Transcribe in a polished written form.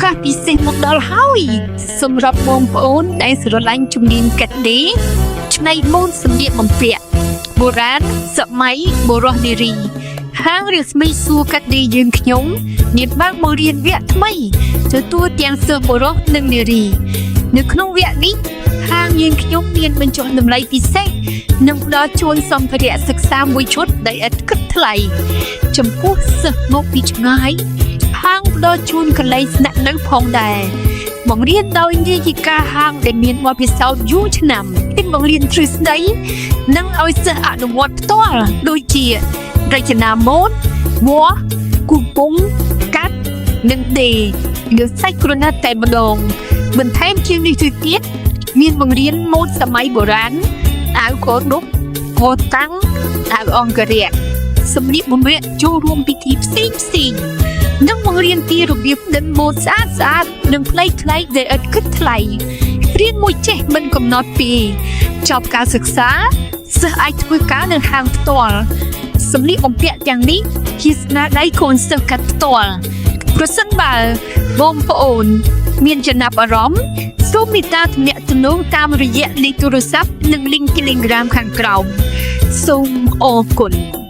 កាសពិសេសមកដល់ហើយសម្រាប់បងប្អូនដែលស្រឡាញ់ជំនាញកាត់ដេរឆ្នៃម៉ូដសម្លៀកបំពាក់បុរាណសម័យបុរសនារី ហាងរស្មីសួរកាត់ដេរយើងខ្ញុំមានបើកបង្រៀនវគ្គថ្មីទទួលទាំងសិស្សបុរសនិងនារី នៅក្នុងវគ្គនេះហាងយើងខ្ញុំមានបញ្ចុះតម្លៃពិសេសនិងផ្ដល់ជូនសម្ភារៈសិក្សាមួយឈុតដែលឥតគិតថ្លៃចំពោះសិស្សមកពីឆ្ងាយ ហាងផ្ដល់ជូនកន្លែងស្នាក់នៅផងដែរបង្រៀនដោយនាយិកាហាងដែលមានបទពិសោធន៍យូរឆ្នាំទាំងបង្រៀនទ្រឹស្ដីនិងឲ្យសិស្សអនុវត្តផ្ទាល់ដូចជារចនាម៉ូដវ៉ាគូពងកាត់និងដេរលើសាច់ក្រណាត់តែម្ដងបន្ថែមជាងនេះទៅទៀតមានបង្រៀនម៉ូដសម័យបុរាណអាវកដុកកតាំងអាវអង្គរៈសម្លៀកបំពាក់ចូលរួមពិធីផ្សេងផ្សេងៗ និងបង្រៀនពីរបៀបដិនម៉ូដស្អាតស្អាតនិងប្លែកៗដែលឥតគិតថ្លៃរៀនមួយចេះមិនកំណត់ពីចប់ការសិក្សាសិស្សអាចធ្វើការនៅហាងផ្ទាល់សម្លៀកបំពាក់ទាំងនេះជាស្នាដៃកូនសិស្សកាត់ផ្ទាល់ប្រសិនបើបងប្អូន មានចំណាប់អារម្មណ៍សូមមេត្តាទំនាក់ទំនងតាមរយៈលេខទូរស័ព្ទនិង link Telegram ខាងក្រោមសូមអរគុណ។